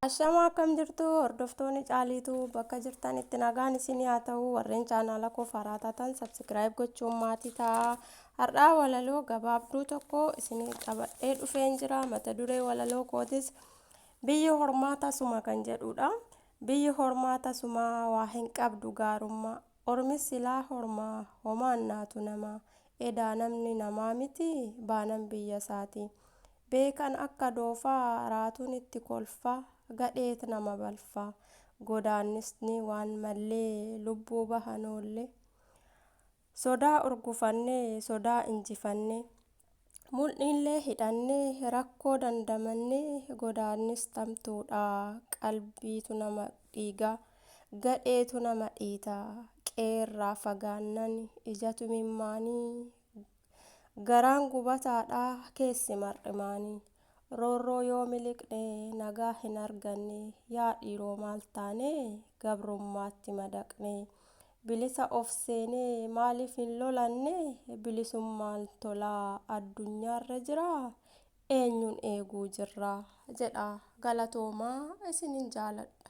Ashamaa, akkam jirtu hordoftoonni Caaliituu? Bakka jirtanitti nagaan isinii haa ta'u. Warreen chaanaala koo haaraa taatan subscribe gochuun maatii ta'a. Har'aa walaloo gabaabduu tokko isinii qabadhee dhufeen jira. Mata duree walaloo kootis "Biyyi hormaa tasuma" kan jedhudha. Biyyi hormaa tasuma waa hin qabdu gaarummaa. Ormis silaa hormaa homaan naatu namaa. Edaa namni namaa miti baanan biyya isaati. Beekan akka doofaa raatuun itti kolfaa gadheet nama balfaa. Godaannisni waan mallee lubbuu bahan oollee. Sodaa urgufannee, sodaa injifannee. Mul'iinlee hidhannee, rakkoo dandamannee. Godaannis tamtuudha, qalbiitu nama dhiigaa. Gadheetu nama dhiita, qeerraa fagaannan ijatu mimmaanii. Garaan gubataadha, keessi mar'imaanii. Roorroo yoo miliqne nagaa hin arganne. Yaa dhiiroo, maal taane gabrummaatti madaqne? Bilisa of seenee maaliif hin lolanne? Bilisummaan tolaa addunyaarra jira, eenyuun eeguu jirra jedha. Galatoomaa, isinin jaaladha.